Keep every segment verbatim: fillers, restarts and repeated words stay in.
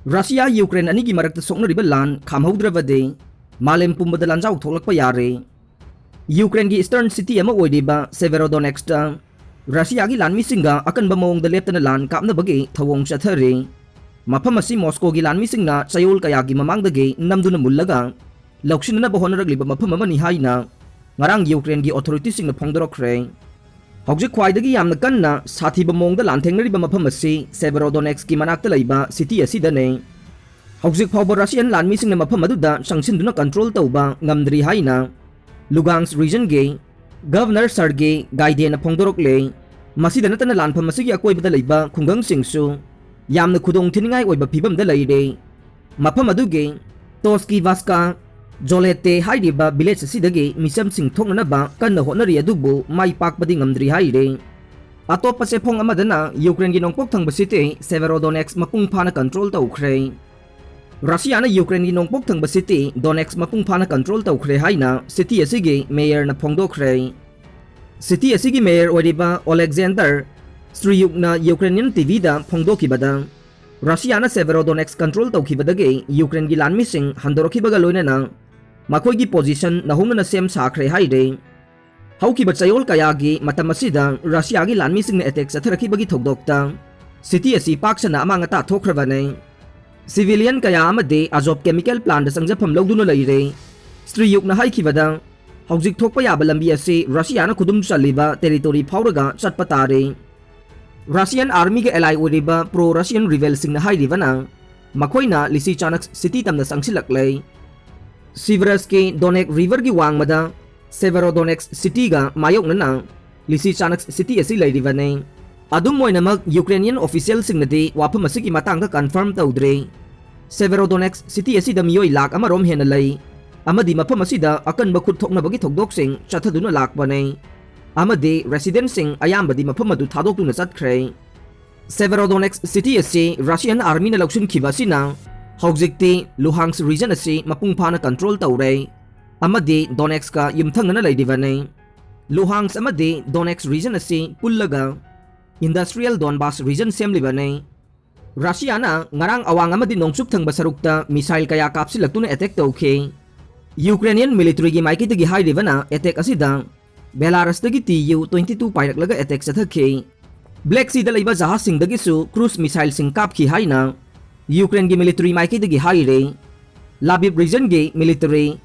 Russia Ukraine ꯑꯅꯤꯒꯤ ꯃꯔꯛꯇ ꯁꯣꯛꯅꯔꯤꯕ ꯂꯥꯟ ꯈꯥꯝꯍꯧꯗ꯭ꯔꯕꯗꯤ ꯃꯥꯂꯦꯝ ꯄꯨꯝꯕꯗ ꯂꯥꯟꯖꯥꯎ ꯊꯣꯛꯂꯛꯄ ꯌꯥꯔꯦ꯫ ꯌꯨꯀ꯭ꯔꯦꯟꯒꯤ ꯏꯁꯇꯔꯟ ꯁꯤꯇꯤ ꯑꯃ ꯑꯣꯏꯔꯤꯕ ꯁꯦꯚꯦꯔꯣꯗꯣꯅꯦꯛꯁꯇ ꯔꯁꯤꯌꯥꯒꯤ ꯂꯥꯟꯃꯤꯁꯤꯡꯒ ꯑꯀꯟꯕ ꯃꯑꯣꯡꯗ ꯂꯦꯞꯇꯅ ꯂꯥꯟ ꯀꯥꯞꯅꯕꯒꯤ ꯊꯧꯑꯣꯡ ꯆꯠꯊꯔꯤ꯫ ꯃꯐꯝ ꯑꯁꯤ ꯃꯣꯁꯀꯣꯒꯤ ꯂꯥꯟꯃꯤꯁꯤꯡꯅ ꯆꯌꯣꯜ ꯀꯌꯥꯒꯤ ꯃꯃꯥꯡꯗꯒꯤ ꯅꯝꯗꯨꯅ ꯃꯨꯜꯂꯒ ꯂꯧꯁꯤꯟꯅꯅꯕ ꯍꯣꯠꯅꯔꯛꯂꯤꯕ ꯃꯐꯝ ꯑꯃꯅꯤ ꯍꯥꯏꯅ ꯉꯔꯥꯡ ꯌꯨꯀ꯭ꯔꯦꯟꯒꯤ ꯑꯣꯊꯣꯔꯤꯇꯤꯁꯤꯡꯅ ꯐꯣꯡꯗꯣꯔꯛꯈ꯭ꯔꯦ꯫ ꯍꯧꯖꯤꯛ ꯈ꯭ꯋꯥꯏꯗꯒꯤ ꯌꯥꯝꯅ ꯀꯟꯅ ꯁꯥꯊꯤꯕ ꯃꯑꯣꯡꯗ ꯂꯥꯟꯊꯦꯡꯅꯔꯤꯕ ꯃꯐꯝ ꯑꯁꯤ ꯁꯦꯚꯦꯔꯣꯗꯣꯅꯦꯛꯁꯀꯤ ꯃꯅꯥꯛꯇ ꯂꯩꯕ ꯁꯤꯇꯤ ꯑꯁꯤꯗꯅꯤ꯫ ꯍꯧꯖꯤꯛ ꯐꯥꯎꯕ ꯔꯁꯤꯌꯟ ꯂꯥꯟꯃꯤꯁꯤꯡꯅ ꯃꯐꯝ ꯑꯗꯨꯗ ꯆꯪꯁꯤꯟꯗꯨꯅ ꯀꯟꯇ꯭ꯔꯣꯜ ꯇꯧꯕ ꯉꯝꯗ꯭ꯔꯤ ꯍꯥꯏꯅ ꯂꯨꯒꯥꯟꯁ ꯔꯤꯖꯟꯒꯤ ꯒꯚꯔꯅꯔ ꯁꯔꯒꯦ ꯒꯥꯏꯗꯦꯅ ꯐꯣꯡꯗꯣꯔꯛꯂꯦ꯫ ꯃꯁꯤꯗ ꯅꯠꯇꯅ ꯂꯥꯟꯐꯝ ꯑꯁꯤꯒꯤ ꯑꯀꯣꯏꯕꯗ ꯂꯩꯕ ꯈꯨꯡꯒꯪꯁꯤꯡꯁꯨ ꯌꯥꯝꯅ ꯈꯨꯗꯣꯡ ꯊꯤꯅꯤꯡꯉꯥꯏ ꯑꯣꯏꯕ ꯐꯤꯕꯝꯗ ꯂꯩꯔꯦ꯫ ꯃꯐꯝ ꯑꯗꯨꯒꯤ ꯇꯣꯁꯀꯤꯚꯥꯁꯀꯥ ꯖꯣꯂꯦꯇꯦ ꯍꯥꯏꯔꯤꯕ ꯚꯤꯂꯦꯖ ꯑꯁꯤꯗꯒꯤ ꯃꯤꯆꯝꯁꯤꯡ ꯊꯣꯛꯅꯅꯕ ꯀꯟꯅ ꯍꯣꯠꯅꯔꯤ ꯑꯗꯨꯕꯨ ꯃꯥꯏ ꯄꯥꯛꯄꯗꯤ ꯉꯝꯗ꯭ꯔꯤ ꯍꯥꯏꯔꯦ꯫ ꯑꯇꯣꯞꯄ ꯆꯦꯐꯣꯡ ꯑꯃꯗꯅ ꯌꯨꯀ꯭ꯔꯦꯟꯒꯤ ꯅꯣꯡꯄꯣꯛ ꯊꯪꯕ ꯁꯤꯇꯤ ꯁꯦꯚꯦꯔꯣꯗꯣꯅꯦꯛꯁ ꯃꯄꯨꯡ ꯐꯥꯅ ꯀꯟꯇ꯭ꯔꯣꯜ ꯇꯧꯈ꯭ꯔꯦ꯫ ꯔꯁꯤꯌꯥꯅ ꯌꯨꯀ꯭ꯔꯦꯟꯒꯤ ꯅꯣꯡꯄꯣꯛ ꯊꯪꯕ ꯁꯤꯇꯤ ꯗꯣꯅꯦꯛꯁ ꯃꯄꯨꯡ ꯐꯥꯅ ꯀꯟꯇ꯭ꯔꯣꯜ ꯇꯧꯈ꯭ꯔꯦ ꯍꯥꯏꯅ ꯁꯤꯇꯤ ꯑꯁꯤꯒꯤ ꯃꯦꯌꯔꯅ ꯐꯣꯡꯗꯣꯛꯈ꯭ꯔꯦ꯫ ꯁꯤꯇꯤ ꯑꯁꯤꯒꯤ ꯃꯦꯌꯔ ꯑꯣꯏꯔꯤꯕ ꯑꯣꯂꯦꯛꯖꯦꯟꯗꯔ ꯁ꯭ꯇ꯭ꯔꯤꯌꯨꯛꯅ ꯌꯨꯀ꯭ꯔꯦꯅꯤꯌꯟ ꯇꯤꯚꯤꯗ ꯐꯣꯡꯗꯣꯛꯈꯤꯕꯗ, ꯔꯁꯤꯌꯥꯅ ꯁꯦꯚꯦꯔꯣꯗꯣꯅꯦꯛꯁ ꯀꯟꯇ꯭ꯔꯣꯜ ꯇꯧꯈꯤꯕꯗꯒꯤ ꯌꯨꯀ꯭ꯔꯦꯟꯒꯤ ꯂꯥꯟꯃꯤꯁꯤꯡ ꯍꯟꯗꯣꯔꯛꯈꯤꯕꯒ ꯂꯣꯏꯅꯅ ꯃꯈꯣꯏꯒꯤ ꯄꯣꯖꯤꯁꯟ ꯅꯧꯍꯧꯅꯅ ꯁꯦꯝ ꯁꯥꯈ꯭ꯔꯦ ꯍꯥꯏꯔꯦ꯫ ꯍꯧꯈꯤꯕ ꯆꯌꯣꯜ ꯀꯌꯥꯒꯤ ꯃꯇꯝ ꯑꯁꯤꯗ ꯔꯁꯤꯌꯥꯒꯤ ꯂꯥꯟꯃꯤꯁꯤꯡꯅ ꯑꯦꯇꯦꯛ ꯆꯠꯊꯔꯛꯈꯤꯕꯒꯤ ꯊꯧꯗꯣꯛꯇ ꯁꯤꯇꯤ ꯑꯁꯤ ꯄꯥꯛ ꯁꯟꯅ ꯑꯃꯥꯡ ꯑꯇꯥ ꯊꯣꯛꯈ꯭ꯔꯕꯅꯤ꯫ ꯁꯤꯚꯤꯂꯤꯌꯟ ꯀꯌꯥ ꯑꯃꯗꯤ ꯑꯖꯣꯞ ꯀꯦꯃꯤꯀꯦꯜ ꯄ꯭ꯂꯥꯟꯗ ꯆꯪꯖꯐꯝ ꯂꯧꯗꯨꯅ ꯂꯩꯔꯦ꯫ ꯁ꯭ꯇ꯭ꯔꯤꯌꯨꯛꯅ ꯍꯥꯏꯈꯤꯕꯗ, ꯍꯧꯖꯤꯛ ꯊꯣꯛꯄ ꯌꯥꯕ ꯂꯝꯕꯤ ꯑꯁꯤ ꯔꯁꯤꯌꯥꯅ ꯈꯨꯗꯨꯝ ꯆꯜꯂꯤꯕ ꯇꯦꯔꯤꯇꯣꯔꯤ ꯐꯥꯎꯔꯒ ꯆꯠꯄ ꯇꯥꯔꯦ꯫ ꯔꯁꯤꯌꯟ ꯑꯥꯔꯃꯤꯒ ꯑꯦꯂꯥꯏ ꯑꯣꯏꯔꯤꯕ ꯄ꯭ꯔꯣ ꯔꯁꯤꯌꯟ ꯔꯤꯕꯦꯜꯁꯤꯡꯅ ꯍꯥꯏꯔꯤꯕꯅ, ꯃꯈꯣꯏꯅ ꯂꯤꯁꯤꯆꯥꯅꯛꯁ ꯁꯤꯇꯤ ꯇꯝꯅ ꯆꯪꯁꯤꯜꯂꯛꯂꯦ꯫ ꯁꯤꯚꯔꯁꯀꯤ ꯗꯣꯅꯦꯛ ꯔꯤꯚꯔꯒꯤ ꯋꯥꯡꯃꯗ ꯁꯦꯚꯦꯔꯣꯗꯣꯅꯦꯛꯁ ꯁꯤꯇꯤꯒ ꯃꯥꯌꯣꯛꯅꯅ ꯂꯤꯁꯤꯆꯥꯅꯛꯁ ꯁꯤꯇꯤ ꯑꯁꯤ ꯂꯩꯔꯤꯕꯅꯤ꯫ ꯑꯗꯨꯝ ꯑꯣꯏꯅꯃꯛ, ꯌꯨꯀ꯭ꯔꯦꯅꯤꯌꯟ ꯑꯣꯐꯤꯁꯤꯌꯦꯜꯁꯤꯡꯅꯗꯤ ꯋꯥꯐꯝ ꯑꯁꯤꯒꯤ ꯃꯇꯥꯡꯗ ꯀꯟꯐꯥꯔꯝ ꯇꯧꯗ꯭ꯔꯤ꯫ ꯁꯦꯚꯦꯔꯣꯗꯣꯅꯦꯛꯁ ꯁꯤꯇꯤ ꯑꯁꯤꯗ ꯃꯤꯑꯣꯏ ꯂꯥꯈ ꯑꯃꯔꯣꯝ ꯍꯦꯟꯅ ꯂꯩ, ꯑꯃꯗꯤ ꯃꯐꯝ ꯑꯁꯤꯗ ꯑꯀꯟꯕ ꯈꯨꯠ ꯊꯣꯛꯅꯕꯒꯤ ꯊꯧꯗꯣꯛꯁꯤꯡ ꯆꯠꯊꯗꯨꯅ ꯂꯥꯛꯄꯅꯤ, ꯑꯃꯗꯤ ꯔꯦꯁꯤꯗꯦꯟꯠꯁꯤꯡ ꯑꯌꯥꯝꯕꯗꯤ ꯃꯐꯝ ꯑꯗꯨ ꯊꯥꯗꯣꯛꯇꯨꯅ ꯆꯠꯈ꯭ꯔꯦ꯫ ꯁꯦꯚꯦꯔꯣꯗꯣꯅꯦꯛꯁ ꯁꯤꯇꯤ ꯑꯁꯤ ꯔꯁꯤꯌꯟ ꯑꯥꯔꯃꯤꯅ ꯂꯧꯁꯤꯟꯈꯤꯕ ꯑꯁꯤꯅ ꯍꯧꯖꯤꯛꯇꯤ ꯂꯨꯍꯥꯟꯁ ꯔꯤꯖꯟ ꯑꯁꯤ ꯃꯄꯨꯡ ꯐꯥꯅ ꯀꯟꯇ꯭ꯔꯣꯜ ꯇꯧꯔꯦ, ꯑꯃꯗꯤ ꯗꯣꯅꯦꯛꯁꯀ ꯌꯨꯝꯊꯪꯅꯅ ꯂꯩꯔꯤꯕꯅꯤ꯫ ꯂꯨꯍꯥꯟꯁ ꯑꯃꯗꯤ ꯗꯣꯅꯦꯛꯁ ꯔꯤꯖꯟ ꯑꯁꯤ ꯄꯨꯜꯂꯒ ꯏꯟꯗꯁꯇ꯭ꯔꯤꯌꯦꯜ ꯗꯣꯟꯕꯥꯁ ꯔꯤꯖꯟ ꯁꯦꯝꯂꯤꯕꯅꯤ꯫ ꯔꯁꯤꯌꯥꯅ ꯉꯔꯥꯡ ꯑꯋꯥꯡ ꯑꯃꯗꯤ ꯅꯣꯡꯆꯨꯞ ꯊꯪꯕ ꯁꯔꯨꯛꯇ missile ꯀꯌꯥ ꯀꯥꯞꯁꯤꯜꯂꯛꯇꯨꯅ attack ꯇꯧꯈꯤ꯫ Ukrainian military ꯒꯤ ꯃꯥꯏꯀꯩꯗꯒꯤ ꯍꯥꯏꯔꯤꯕꯅ attack ꯑꯁꯤꯗ Belarus ꯇꯒꯤ Tu twenty two ꯄꯥꯏꯔꯛꯂꯒ attack ꯆꯠꯊꯈꯤ꯫ Black Sea ꯗ ꯂꯩꯕ ꯖꯍꯥꯖꯁꯤꯡꯗꯒꯤꯁꯨ cruise missile ꯁꯤꯡ ꯀꯥꯞꯈꯤ ꯍꯥꯏꯅ Ukraine ꯒꯤ military ꯃꯥꯏꯀꯩꯗꯒꯤ ꯍꯥꯏꯔꯦ꯫ Lviv region ꯒꯤ military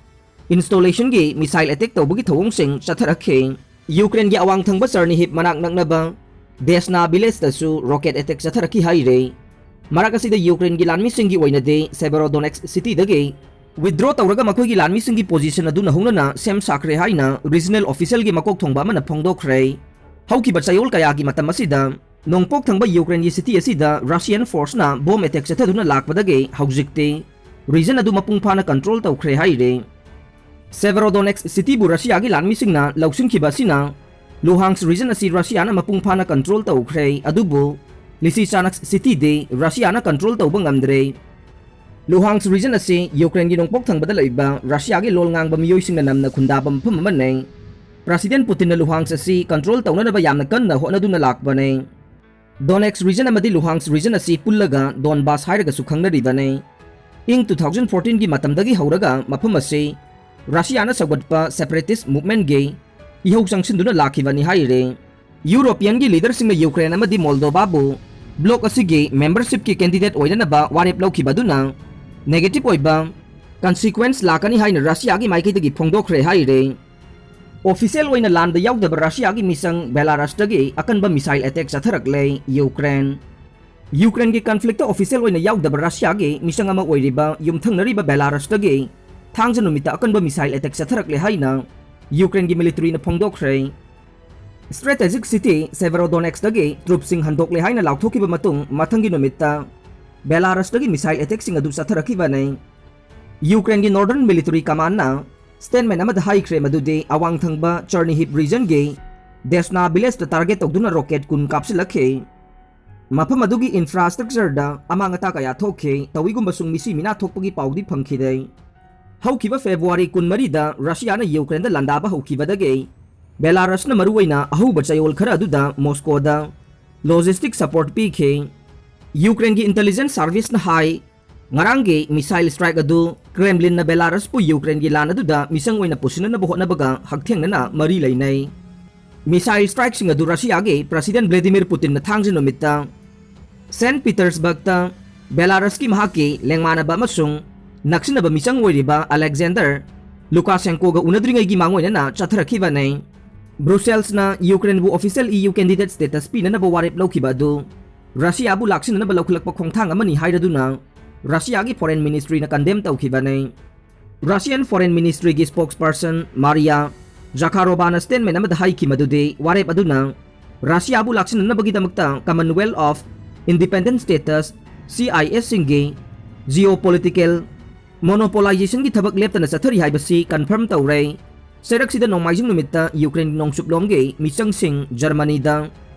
installation ꯒꯤ missile attack ꯇꯧꯕꯒꯤ ꯊꯧꯑꯣꯡꯁꯤꯡ ꯆꯠꯊꯔꯛꯈꯤ꯫ Ukraine ꯒꯤ ꯑꯋꯥꯡ ꯊꯪꯕ Chernihiv ꯃꯅꯥꯛ ꯅꯛꯅꯕ Desna village ꯇꯁꯨ rocket attack ꯆꯠꯊꯔꯛꯈꯤ ꯍꯥꯏꯔꯦ꯫ ꯃꯔꯛ ꯑꯁꯤꯗ Ukraine ꯒꯤ ꯂꯥꯟꯃꯤꯁꯤꯡꯒꯤ ꯑꯣꯏꯅꯗꯤ Severodonetsk city ꯗꯒꯤ withdraw ꯇꯧꯔꯒ ꯃꯈꯣꯏꯒꯤ ꯂꯥꯟꯃꯤꯁꯤꯡꯒꯤ position ꯑꯗꯨꯅ ꯍꯧꯅꯅ ꯁꯦꯝ ꯁꯥꯈ꯭ꯔꯦ ꯍꯥꯏꯅ regional official ꯒꯤ ꯃꯀꯣꯛ ꯊꯣꯡꯕ ꯑꯃꯅ ꯐꯣꯡꯗꯣꯛꯈ꯭ꯔꯦ꯫ ꯍꯧꯈꯤꯕ ꯆꯌꯣꯜ ꯀꯌꯥꯒꯤ ꯃꯇꯝ ꯑꯁꯤꯗ ꯅꯣꯡꯄꯣꯛ ꯊꯪꯕ Ukraine ꯒꯤ city ꯑꯁꯤꯗ Russian force ꯅ bomb attack ꯆꯠꯊꯗꯨꯅ ꯂꯥꯛꯄꯗꯒꯤ ꯍꯧꯖꯤꯛꯇꯤ region ꯑꯗꯨ ꯃꯄꯨꯡ ꯐꯥꯅ control ꯇꯧꯈ꯭ꯔꯦ ꯍꯥꯏꯔꯤ꯫ Severodonetsk city ꯕꯨ ꯔꯁꯤꯌꯥꯒꯤ ꯂꯥꯟꯃꯤꯁꯤꯡꯅ ꯂꯧꯁꯤꯟꯈꯤꯕ ꯑꯁꯤꯅ Luhansk region ꯑꯁꯤ ꯔꯁꯤꯌꯥꯅ ꯃꯄꯨꯡ ꯐꯥꯅ control ꯇꯧꯈ꯭ꯔꯦ, ꯑꯗꯨꯕꯨ Lysychansk city ꯗꯤ ꯔꯁꯤꯌꯥꯅ control ꯇꯧꯕ ꯉꯝꯗ꯭ꯔꯦ꯫ Luhansk region ꯑꯁꯤ Ukraine ꯒꯤ ꯅꯣꯡꯄꯣꯛ ꯊꯪꯕꯗ ꯂꯩꯕ ꯔꯁꯤꯌꯥꯒꯤ ꯂꯣꯜ ꯉꯥꯡꯕ ꯃꯤꯑꯣꯏꯁꯤꯡꯅ ꯅꯝꯅ ꯈꯨꯟꯗꯥꯕ ꯃꯐꯝ ꯑꯃꯅꯤ꯫ President Putin ꯅ Luhansk ꯑꯁꯤ control ꯇꯧꯅꯅꯕ ꯌꯥꯝꯅ ꯀꯟꯅ ꯍꯣꯠꯅꯗꯨꯅ ꯂꯥꯛꯄꯅꯤ꯫ Donetsk region ꯑꯃꯗꯤ Luhansk region ꯑꯁꯤ ꯄꯨꯜꯂꯒ Donbas ꯍꯥꯏꯔꯒꯁꯨ ꯈꯪꯅꯔꯤꯕꯅꯤ꯫ ꯏꯪ two thousand fourteen ꯒꯤ ꯃꯇꯝꯗꯒꯤ ꯍꯧꯔꯒ ꯃꯐꯝ ꯑꯁꯤ ꯔꯁꯤꯌꯥꯅ ꯁꯧꯒꯠꯄ separatist movement ꯀꯤ ꯏꯍꯧ ꯆꯪꯁꯤꯟꯗꯨꯅ ꯂꯥꯛꯈꯤꯕꯅꯤ ꯍꯥꯏꯔꯤ꯫ European ꯒꯤ leader ꯁꯤꯡꯅ Ukraine ꯑꯃꯗꯤ Moldova ꯕꯨ bloc ꯑꯁꯤꯒꯤ membership ꯀꯤ candidate ꯑꯣꯏꯅꯅꯕ ꯋꯥꯔꯦꯞ ꯂꯧꯈꯤꯕ ꯑꯗꯨꯅ negative ꯑꯣꯏꯕ consequence ꯂꯥꯛꯀꯅꯤ ꯍꯥꯏꯅ ꯔꯁꯤꯌꯥꯒꯤ ꯃꯥꯏꯀꯩꯗꯒꯤ ꯐꯣꯡꯗꯣꯛꯈ꯭ꯔꯦ ꯍꯥꯏꯔꯤ꯫ Official ꯑꯣꯏꯅ ꯂꯥꯟꯗ ꯌꯥꯎꯗꯕ ꯔꯁꯤꯌꯥꯒꯤ ꯃꯤꯁꯪ Belarus ꯇꯒꯤ ꯑꯀꯟꯕ missile attack ꯆꯠꯊꯔꯛꯂꯦ꯫ Ukraine Ukraine ꯒꯤ conflict ꯇ official ꯑꯣꯏꯅ ꯌꯥꯎꯗꯕ ꯔꯁꯤꯌꯥꯒꯤ ꯃꯤꯁꯪ ꯑꯃ ꯑꯣꯏꯔꯤꯕ ꯌꯨꯝꯊꯪꯅꯔꯤꯕ Belarus ꯇꯒꯤ ꯊꯥꯡꯖ ꯅꯨꯃꯤꯠꯇ ꯑꯀꯟꯕ missile attack ꯆꯠꯊꯔꯛꯂꯦ ꯍꯥꯏꯅ Ukraine ꯒꯤ military ꯅ ꯐꯣꯡꯗꯣꯛꯈ꯭ꯔꯦ꯫ Strategic city Severodonetsk ꯇꯒꯤ troops ꯁꯤꯡ ꯍꯟꯗꯣꯛꯂꯦ ꯍꯥꯏꯅ ꯂꯥꯎꯊꯣꯛꯈꯤꯕ ꯃꯇꯨꯡ ꯃꯊꯪꯒꯤ ꯅꯨꯃꯤꯠꯇ Belarus ꯇꯒꯤ missile attack ꯁꯤꯡ ꯑꯗꯨ ꯆꯠꯊꯔꯛꯈꯤꯕꯅꯤ꯫ Ukraine ꯒꯤ Northern Military Command ꯅ statement ꯑꯃꯗ ꯍꯥꯏꯈ꯭ꯔꯦ ꯃꯗꯨꯗꯤ ꯑꯋꯥꯡ ꯊꯪꯕ Chernihiv region ꯒꯤ Desna village ꯇ target ꯇꯧꯗꯨꯅ rocket ꯀꯨꯟ ꯀꯥꯞꯁꯤꯜꯂꯛꯈꯤ꯫ ꯃꯐꯝ ꯑꯗꯨꯒꯤ infrastructure ꯗ ꯑꯃꯥꯡ ꯑꯇꯥ ꯀꯌꯥ ꯊꯣꯛꯈꯤ, ꯇꯧꯏꯒꯨꯝꯕꯁꯨꯡ ꯃꯤꯁꯤ ꯃꯤꯅꯥ ꯊꯣꯛꯄꯒꯤ ꯄꯥꯎꯗꯤ ꯐꯪꯈꯤꯗꯦ꯫ ꯍꯧꯈꯤꯕ February ꯀꯨꯟꯃꯔꯤꯗ ꯔꯁꯤꯌꯥꯅ Ukraine ꯗ ꯂꯥꯟꯗꯥꯕ ꯍꯧꯈꯤꯕꯗꯒꯤ Belarus ꯅ ꯃꯔꯨꯑꯣꯏꯅ ꯑꯍꯧꯕ ꯆꯌꯣꯜ ꯈꯔ ꯑꯗꯨꯗ Moscow ꯗ logistic support ꯄꯤꯈꯤ꯫ ꯌꯨꯀ꯭ꯔꯦꯟꯒꯤ intelligence serviceꯅ ꯍꯥꯏ, ꯉꯔꯥꯡꯒꯤ missile strike ꯑꯗꯨ Kremlinꯅ Belarusꯄꯨ ꯌꯨꯀ꯭ꯔꯦꯟꯒꯤ ꯂꯥꯟ ꯑꯗꯨꯗ ꯃꯤꯆꯪ ꯑꯣꯏꯅ ꯄꯨꯁꯤꯟꯅꯅꯕ ꯍꯣꯠꯅꯕꯒ ꯍꯛꯊꯦꯡꯅꯅ ꯃꯔꯤ ꯂꯩꯅꯩ꯫ Missile strikeꯁꯤꯡ ꯑꯗꯨ ꯔꯁꯤꯌꯥꯒꯤ President Vladimir Putinꯅ ꯊꯥꯡꯖ ꯅꯨꯃꯤꯠꯇ Saint Petersburgꯇ Belarusꯀꯤ ꯃꯍꯥꯛꯀꯤ ꯂꯦꯡꯃꯥꯟꯅꯕ ꯑꯃꯁꯨꯡ ꯅꯛꯁꯤꯟꯅꯕ ꯃꯤꯆꯪ ꯑꯣꯏꯔꯤꯕ Alexander Lukashenkoꯒ ꯎꯅꯗ꯭ꯔꯤꯉꯩꯒꯤ ꯃꯥꯡꯑꯣꯏꯅꯅ ꯆꯠꯊꯔꯛꯈꯤꯕꯅꯤ꯫ Brusselsꯅ ꯌꯨꯀ꯭ꯔꯦꯟꯕꯨ official EU candidate status ꯄꯤꯅꯅꯕ ꯋꯥꯔꯦꯞ ꯂꯧꯈꯤꯕ ꯑꯗꯨ ꯔꯁꯤꯌꯥꯕꯨ ꯂꯥꯛꯁꯤꯟꯅꯅꯕ ꯂꯧꯈꯠꯂꯛꯄ ꯈꯣꯡꯊꯥꯡ ꯑꯃꯅꯤ ꯍꯥꯏꯔꯗꯨꯅ ꯔꯁꯤꯌꯥꯒꯤ Foreign Ministryꯅ condemn ꯇꯧꯈꯤꯕꯅꯤ꯫ Russian Foreign Ministryꯒꯤ spokesperson Maria Zakharovana statement ꯑꯃꯗ ꯍꯥꯏꯈꯤ ꯃꯗꯨꯗꯤ ꯋꯥꯔꯦꯞ ꯑꯗꯨꯅ ꯔꯁꯤꯌꯥꯕꯨ ꯂꯥꯛꯁꯤꯟꯅꯅꯕꯒꯤꯗꯃꯛꯇ Commonwealth of Independent States, CISꯁꯤꯡꯒꯤ geopolitical monopolizationꯒꯤ ꯊꯕꯛ ꯂꯦꯞꯇꯅ ꯆꯠꯊꯔꯤ ꯍꯥꯏꯕꯁꯤ confirm ꯇꯧꯔꯦ꯫ ꯆꯩꯔꯛꯁꯤꯗ ꯅꯣꯡꯃꯥꯏꯖꯤꯡ ꯅꯨꯃꯤꯠꯇ ꯌꯨꯀ꯭ꯔꯦꯟꯒꯤ ꯅꯣꯡꯆꯨꯞꯂꯣꯝꯒꯤ ꯃꯤꯆꯪꯁꯤꯡ ꯖꯔꯃꯅꯤꯗ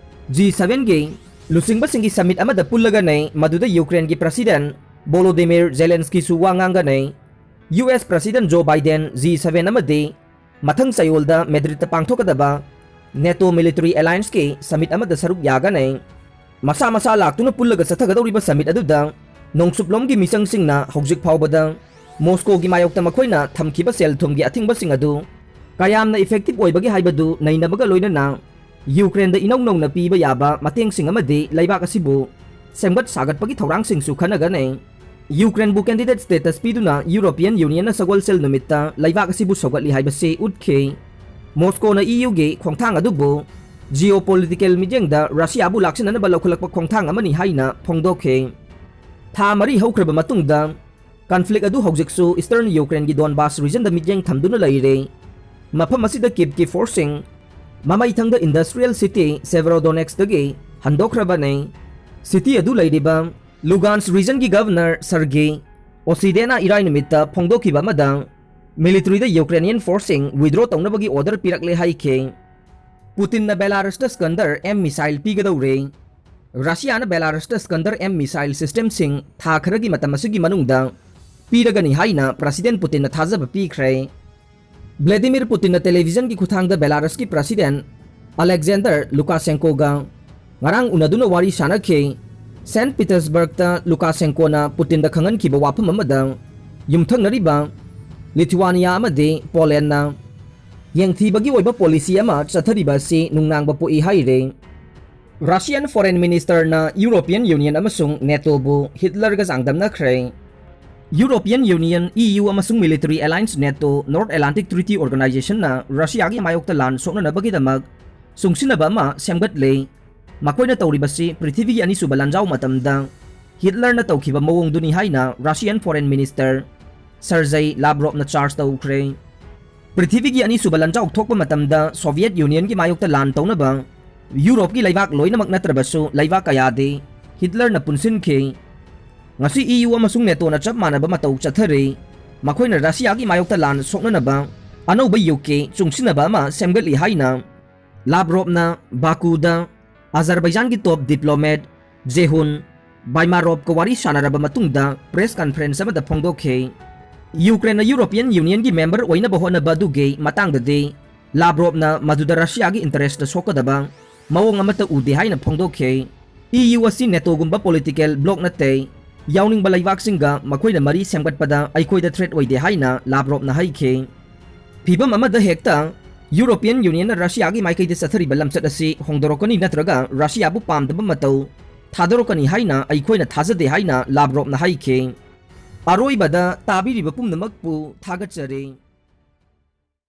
G sevenꯒꯤ ꯂꯨꯆꯤꯡꯕꯁꯤꯡꯒꯤ summit ꯑꯃꯗ ꯄꯨꯜꯂꯒꯅꯤ, ꯃꯗꯨꯗ ꯌꯨꯀ꯭ꯔꯦꯟꯒꯤ President Volodymyr Zelenskyꯁꯨ ꯋꯥ ꯉꯥꯡꯒꯅꯤ꯫ US President Joe Biden G seven ꯑꯃꯗꯤ ꯃꯊꯪ ꯆꯌꯣꯜꯗ ꯃꯦꯗ꯭ꯔꯤꯗꯇ ꯄꯥꯡꯊꯣꯛꯀꯗꯕ NATO military allianceꯀꯤ summit ꯑꯃꯗ ꯁꯔꯨꯛ ꯌꯥꯒꯅꯤ꯫ ꯃꯁꯥ ꯃꯁꯥ ꯂꯥꯛꯇꯨꯅ ꯄꯨꯜꯂꯒ ꯆꯠꯊꯒꯗꯧꯔꯤꯕ summit ꯑꯗꯨꯗ ꯅꯣꯡꯆꯨꯞꯂꯣꯝꯒꯤ ꯃꯤꯆꯪꯁꯤꯡꯅ ꯍꯧꯖꯤꯛ ꯐꯥꯎꯕꯗ ꯃꯣꯁꯀꯣꯒꯤ ꯃꯥꯌꯣꯛꯇ ꯃꯈꯣꯏꯅ ꯊꯝꯈꯤꯕ ꯁꯦꯜ ꯊꯨꯝꯒꯤ ꯑꯊꯤꯡꯕꯁꯤꯡ ꯑꯗꯨ ꯀꯌꯥꯝꯅ effective ꯑꯣꯏꯕꯒꯦ ꯍꯥꯏꯕꯗꯨ ꯅꯩꯅꯕꯒ ꯂꯣꯏꯅꯅ ꯌꯨꯀ꯭ꯔꯦꯟꯗ ꯏꯅꯧ ꯅꯧꯅ ꯄꯤꯕ ꯌꯥꯕ ꯃꯇꯦꯡꯁꯤꯡ ꯑꯃꯗꯤ ꯂꯩꯕꯥꯛ ꯑꯁꯤꯕꯨ ꯁꯦꯝꯒꯠ ꯁꯥꯒꯠꯄꯒꯤ ꯊꯧꯔꯥꯡꯁꯤꯡꯁꯨ ꯈꯟꯅꯒꯅꯤ꯫ ꯌꯨꯀ꯭ꯔꯦꯟꯕꯨ candidate status ꯄꯤꯗꯨꯅ European Unionꯅ ꯁꯒꯣꯜꯁꯦꯜ ꯅꯨꯃꯤꯠꯇ ꯂꯩꯕꯥꯛ ꯑꯁꯤꯕꯨ ꯁꯧꯒꯠꯂꯤ ꯍꯥꯏꯕꯁꯤ ꯎꯠꯈꯤ꯫ ꯃꯣꯁꯀꯣꯅ EUꯒꯤ ꯈꯣꯡꯊꯥꯡ ꯑꯗꯨꯕꯨ geopolitical ꯃꯤꯠꯌꯦꯡꯗ ꯔꯁꯤꯌꯥꯕꯨ ꯂꯥꯛꯁꯤꯟꯅꯅꯕ ꯂꯧꯈꯠꯂꯛꯄ ꯈꯣꯡꯊꯥꯡ ꯑꯃꯅꯤ ꯍꯥꯏꯅ ꯐꯣꯡꯗꯣꯛꯈꯤ꯫ ꯊꯥ ꯃꯔꯤ ꯍꯧꯈ꯭ꯔꯕ ꯃꯇꯨꯡꯗ conflict ꯑꯗꯨ ꯍꯧꯖꯤꯛꯁꯨ Eastern Ukraineꯒꯤ Donbas regionꯗ ꯃꯤꯠꯌꯦꯡ ꯊꯝꯗꯨꯅ ꯂꯩꯔꯦ꯫ ꯃꯐꯝ ꯑꯁꯤꯗ Kyivꯀꯤ forceꯁꯤꯡ ꯃꯃꯩꯊꯪꯗ industrial city Severodonetskꯇꯒꯤ ꯍꯟꯗꯣꯛꯈ꯭ꯔꯕꯅꯤ꯫ City ꯑꯗꯨ ꯂꯩꯔꯤꯕ Lugansk regionꯒꯤ governor Sergei Osidena ꯏꯔꯥꯏ ꯅꯨꯃꯤꯠꯇ ꯐꯣꯡꯗꯣꯛꯈꯤꯕ ꯑꯃꯗ militaryꯗ Ukrainian forceꯁꯤꯡ withdraw ꯇꯧꯅꯕꯒꯤ order ꯄꯤꯔꯛꯂꯦ ꯍꯥꯏꯈꯤ꯫ Putinꯅ Belarusꯇ Iskander M missile ꯄꯤꯒꯗꯧꯔꯦ꯫ ꯔꯁꯤꯌꯥꯅ Belarusꯇ Iskander M missile systemꯁꯤꯡ ꯊꯥ ꯈꯔꯒꯤ ꯃꯇꯝ ꯑꯁꯤꯒꯤ ꯃꯅꯨꯡꯗ ꯄꯤꯔꯒꯅꯤ ꯍꯥꯏꯅ President Putinꯅ ꯊꯥꯖꯕ ꯄꯤꯈ꯭ꯔꯦ꯫ Vladimir Putinꯅ televisionꯒꯤ ꯈꯨꯠꯊꯥꯡꯗ Belarusꯀꯤ President Alexander Lukashenkoꯒ ꯉꯔꯥꯡ ꯎꯅꯗꯨꯅ ꯋꯥꯔꯤ ꯁꯥꯅꯈꯤ꯫ ꯁꯦꯟꯠ ꯄꯤꯇꯔꯁꯕꯔꯒꯇ ꯂꯨꯀꯥꯁꯦꯟꯀꯣꯅ ꯄꯨꯇꯤꯟꯗ ꯈꯪꯍꯟꯈꯤꯕ ꯋꯥꯐꯝ ꯑꯃꯗ, ꯌꯨꯝꯊꯪꯅꯔꯤꯕ ꯂꯤꯊꯨꯋꯥꯅꯤꯌꯥ ꯑꯃꯗꯤ ꯄꯣꯂꯦꯟꯅ ꯌꯦꯡꯊꯤꯕꯒꯤ ꯑꯣꯏꯕ ꯄꯣꯂꯤꯁꯤ ꯑꯃ ꯆꯠꯊꯔꯤꯕ ꯑꯁꯤ ꯅꯨꯡꯅꯥꯡꯕ ꯄꯣꯛꯏ ꯍꯥꯏꯔꯦ꯫ ꯔꯁꯤꯌꯥꯟ ꯐꯣꯔꯦꯟ ꯃꯤꯅꯤꯁꯇꯔꯅ ꯌꯨꯔꯣꯄꯤꯌꯟ ꯌꯨꯅꯤꯌꯟ ꯑꯃꯁꯨꯡ ꯅꯦꯇꯣꯕꯨ ꯍꯤꯠꯂꯔꯒ ꯆꯥꯡꯗꯝꯅꯈ꯭ꯔꯦ꯫ ꯌꯨꯔꯣꯄꯤꯌꯟ ꯌꯨꯅꯤꯌꯟ, ꯏ ꯌꯨ, ꯑꯃꯁꯨꯡ military alliance NATO, north Atlantic treaty ꯑꯣꯔꯒꯅꯥꯏꯖꯦꯁꯟꯅ ꯔꯁꯤꯌꯥꯒꯤ ꯃꯥꯌꯣꯛꯇ ꯂꯥꯟ ꯁꯣꯛꯅꯅꯕꯒꯤꯗꯃꯛ ꯆꯨꯡꯁꯤꯟꯅꯕ ꯑꯃ ꯁꯦꯝꯒꯠꯂꯦ꯫ ꯃꯈꯣꯏꯅ ꯇꯧꯔꯤꯕꯁꯤ ꯄ꯭ꯔꯤꯊꯤꯕꯤꯒꯤ ꯑꯅꯤꯁꯨꯕ ꯂꯥꯟꯖꯥꯎ ꯃꯇꯝꯗ ꯍꯤꯠꯂꯔꯅ ꯇꯧꯈꯤꯕ ꯃꯑꯣꯡꯗꯨꯅꯤ ꯍꯥꯏꯅ ꯔꯁꯤꯌꯟ ꯐꯣꯔꯦꯟ ꯃꯤꯅꯤꯁꯇꯔ ꯁꯔꯖꯩ ꯂꯥꯕ꯭ꯔꯣꯞꯅ ꯆꯥꯔꯖ ꯇꯧꯈ꯭ꯔꯦ꯫ ꯄ꯭ꯔꯤꯊꯤꯕꯤꯒꯤ ꯑꯅꯤꯁꯨꯕ ꯂꯥꯟꯖꯥꯎ ꯊꯣꯛꯄ ꯃꯇꯝꯗ ꯁꯣꯚꯤꯌꯦꯠ ꯌꯨꯅꯤꯌꯟꯒꯤ ꯃꯥꯌꯣꯛꯇ ꯂꯥꯟ ꯇꯧꯅꯕ ꯌꯨꯔꯣꯞꯀꯤ ꯂꯩꯕꯥꯛ ꯂꯣꯏꯅꯃꯛ ꯅꯠꯇ꯭ꯔꯕꯁꯨ ꯂꯩꯕꯥꯛ ꯀꯌꯥꯗꯤ ꯍꯤꯠꯂꯔꯅ ꯄꯨꯟꯁꯤꯟꯈꯤ꯫ ꯉꯁꯤ ꯏ ꯌꯨ ꯑꯃꯁꯨꯡ ꯅꯦꯇꯣꯅ ꯆꯞ ꯃꯥꯟꯅꯕ ꯃꯇꯧ ꯆꯠꯊꯔꯤ꯫ ꯃꯈꯣꯏꯅ ꯔꯁꯤꯌꯥꯒꯤ ꯃꯥꯌꯣꯛꯇ ꯂꯥꯟ ꯁꯣꯛꯅꯅꯕ ꯑꯅꯧꯕ ꯌꯨꯒꯀꯤ ꯆꯨꯡꯁꯤꯟꯅꯕ ꯑꯃ ꯁꯦꯝꯒꯠꯂꯤ ꯍꯥꯏꯅ ꯂꯥꯕ꯭ꯔꯣꯞꯅ ꯕꯥꯀꯨꯗ ꯑꯖꯔꯕꯩꯖꯥꯟꯒꯤ ꯇꯣꯞ ꯗꯤꯄ꯭ꯂꯣꯃꯦꯠ ꯖꯦꯍꯨꯟ ꯕꯥꯏꯃꯥꯔꯣꯞꯀ ꯋꯥꯔꯤ ꯁꯥꯟꯅꯔꯕ ꯃꯇꯨꯡꯗ ꯄ꯭ꯔꯦꯁ ꯀꯟꯐꯔꯦꯟꯁ ꯑꯃꯗ ꯐꯣꯡꯗꯣꯛꯈꯤ꯫ ꯌꯨꯀ꯭ꯔꯦꯟꯅ ꯌꯨꯔꯣꯄꯤꯌꯟ ꯌꯨꯅꯤꯌꯟꯒꯤ ꯃꯦꯝꯕꯔ ꯑꯣꯏꯅꯕ ꯍꯣꯠꯅꯕ ꯑꯗꯨꯒꯤ ꯃꯇꯥꯡꯗꯗꯤ ꯂꯥꯕ꯭ꯔꯣꯞꯅ ꯃꯗꯨꯗ ꯔꯁꯤꯌꯥꯒꯤ ꯏꯟꯇꯔꯦꯁꯇ ꯁꯣꯛꯀꯗꯕ ꯃꯑꯣꯡ ꯑꯃꯠꯇ ꯎꯗꯦ ꯍꯥꯏꯅ ꯐꯣꯡꯗꯣꯛꯈꯤ꯫ ꯏ ꯌꯨ ꯑꯁꯤ ꯅꯦꯇꯣꯒꯨꯝꯕ ꯄꯣꯂꯤꯇꯤꯀꯦꯜ ꯕ꯭ꯂꯣꯛ ꯅꯠꯇꯦ꯫ ꯌꯥꯎꯅꯤꯡꯕ ꯂꯩꯕꯥꯛꯁꯤꯡꯒ ꯃꯈꯣꯏꯅ ꯃꯔꯤ ꯁꯦꯝꯒꯠꯄꯗ ꯑꯩꯈꯣꯏꯗ ꯊ꯭ꯔꯦꯠ ꯑꯣꯏꯗꯦ ꯍꯥꯏꯅ ꯂꯥꯕ꯭ꯔꯣꯞꯅ ꯍꯥꯏꯈꯤ꯫ ꯐꯤꯚꯝ ꯑꯃꯗ ꯍꯦꯛꯇ ꯌꯨꯔꯣꯄꯤꯌꯟ ꯌꯨꯅꯤꯌꯟꯅ ꯔꯁꯤꯌꯥꯒꯤ ꯃꯥꯏꯀꯩꯗ ꯆꯠꯊꯔꯤꯕ ꯂꯝꯆꯠ ꯑꯁꯤ ꯍꯣꯡꯗꯣꯔꯛꯀꯅꯤ ꯅꯠꯇ꯭ꯔꯒ ꯔꯁꯤꯌꯥꯕꯨ ꯄꯥꯝꯗꯕ ꯃꯇꯧ ꯊꯥꯗꯣꯔꯛꯀꯅꯤ ꯍꯥꯏꯅ ꯑꯩꯈꯣꯏꯅ ꯊꯥꯖꯗꯦ ꯍꯥꯏꯅ ꯂꯥꯕ꯭ꯔꯣꯞꯅ ꯍꯥꯏꯈꯤ꯫ ꯑꯔꯣꯏꯕꯗ ꯇꯥꯕꯤꯔꯤꯕ ꯄꯨꯝꯅꯃꯛꯄꯨ ꯊꯥꯒꯠꯆꯔꯤ꯫